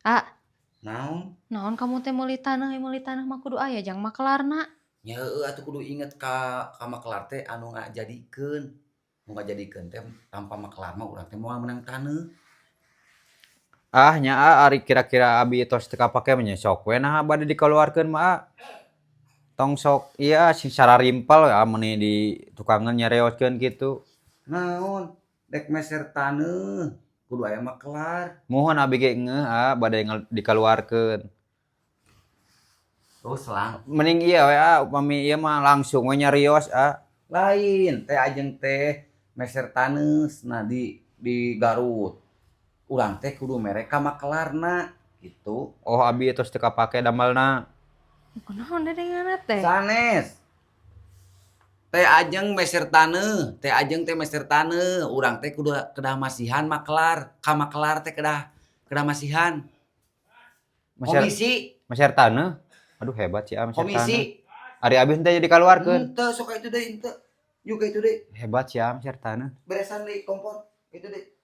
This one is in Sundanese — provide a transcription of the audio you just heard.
Ah, Naon? Naon kamu teh meuli taneuh, meuli taneuh mah kudu aya jang makelarna. Nya heueuh atuh, kudu inget ka makelar teh anu ngajadikeun. Nu ngajadikeun teh, tanpa makelar mah urang teh moal meunang taneuh. Ah nya ah, ari kira-kira abi tos teu kapake mah nya sok we, naha bade dikaluarkeun mah, ah. Tong sok ieu ah, sing sararimpel ah, meuni di tukangeun nyareoskeun kitu. Naon? Dek meser taneuh kudu aya makelar. Muhun, abi ge ngeuh ah, bade dikaluarkeun. Terus lang. Mending ieu we ah, upami ieu mah langsung we nyarios, ah. Lain, Teh Ajeng teh meser taneuh nah di Garut. Urang teh kudu mere ka makelarna gitu. Oh, abi tos teu kapake damelna. Kunaon dedengeunna teh? Sanes. Teh Ajeng meser taneuh, Teh Ajeng teh meser taneuh, urang teh kudu kedah masihan makelar, ka makelar teh kedah kedah masihan. Meser Komisi, meser taneuh. Aduh, hebat sih ah meser taneuh. Komisi. Ari abi henteu jadi dikaluarkeun. Henteu, sok ka itu deui henteu. Yuk, ka itu deui. Hebat sih ah meser taneuh. Beresan deui kompor. Itu deui.